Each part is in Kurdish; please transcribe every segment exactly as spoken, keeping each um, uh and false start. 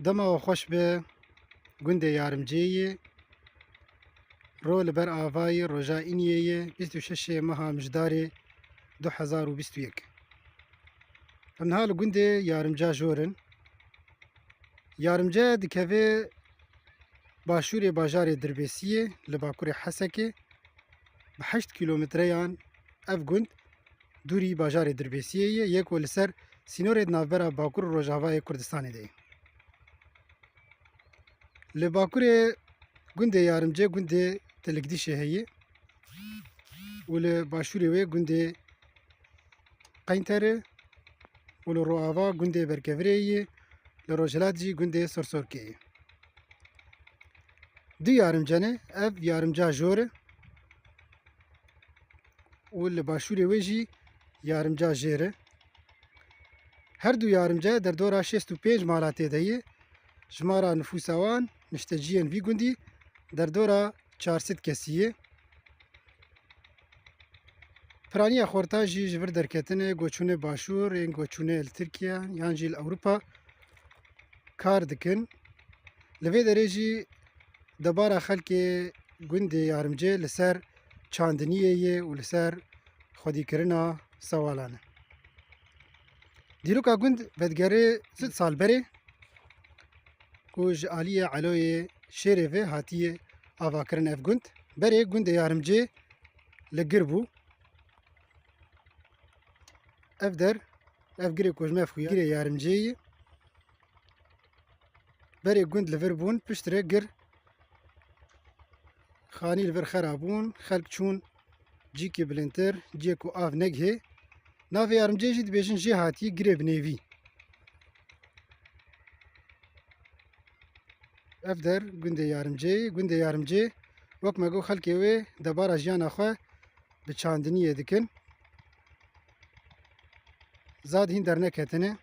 Dema we xweş be, gundê Yarimcê yê. Ro li ber avayî roja îniyê ye, bîst û şeş meha Mijdarê du hezar û bîst û yek. Em niha li gundê Yarimca Jor in. Yarimce dikeve başûrê bajarê Dirbêsiyê, li bakurê Hesekê. Bi heşt kîlometreyan ev gund dûrî bajarê Dirbêsiyê ye, yê ku li ser sînorê di navbera Bakur û Rojavayê Kurdistanê de ye. Li bakurê gundê Yarimcê gundê Tilikdîşê heye û li başûrê wê gundê Qeynterê û li roava gundê Berkevirê ye, li rojhilat jî gundê Sorsorkê ye. Du Yarimce ne, ev Yarimca Jor e û li başûrê wê jî Yarimca Jêr e. Her du Yarimce derdora şêst û pênc mala tê de ye. Jimara nifûsa wan, nişteciyên vî gundî, derdora çar sed kesî ye. Piraniya xorta jî ji vir derketine, go çûne başûr, ên go çûne li Tirkiye yan jî li Ewropa kar dikin. Li vê derê jî debara xelkê gundê Yarimcê li ser çandiniyê ye û li ser xwedîkirina sewalan e. Dîroka gund vedigere sed sal berê ku ji aliyê Eloyê Şêrê ve hatiye avakirin ev gund. Berê gundê Yarimcê li gir bû. Ev der, ev girê ku ji me xuya, girê Yarimcê ye. Berê gund li vir bûn, piştre gir xanî li vir xera bûn, xelk çûn cîkê bilindtir, ciyê ku av negihê. Navê Yarimcê jî dibêjin jê hatiye girê binêvî. Ev der gundê Yarimcê ye. Gundê Yarimcê, wek me got, xelkê wê debara jiyana xwe bi çandiniyê dikin. Zad hîn derneketine.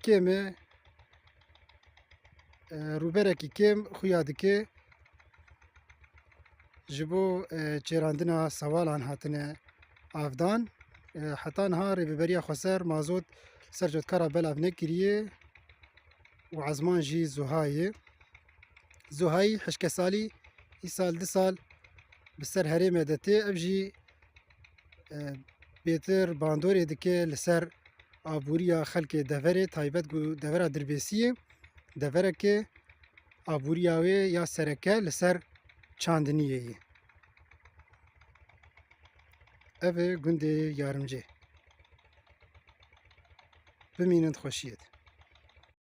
Kêm e, e, rûberekî kêm xuya dike. Ji bo, e, çêrandina sewalan hatine avdan. E, heta niha Rêveberiya Xweser mazot ser cotkara belav nekiriye û ezman jî zuha ye. Zuhayî hişkesalî îsal du sal bi ser herêmê de tê. Ev jî, e, bêtir bandorê dike li ser aboriya xelkê deverê, taybet ku devera Dirbêsiyê, devereke aboriya wê ya sereke li ser çandiniyê ye. Ev e gundê Yarimcê. Bimînin di xweşiyê de.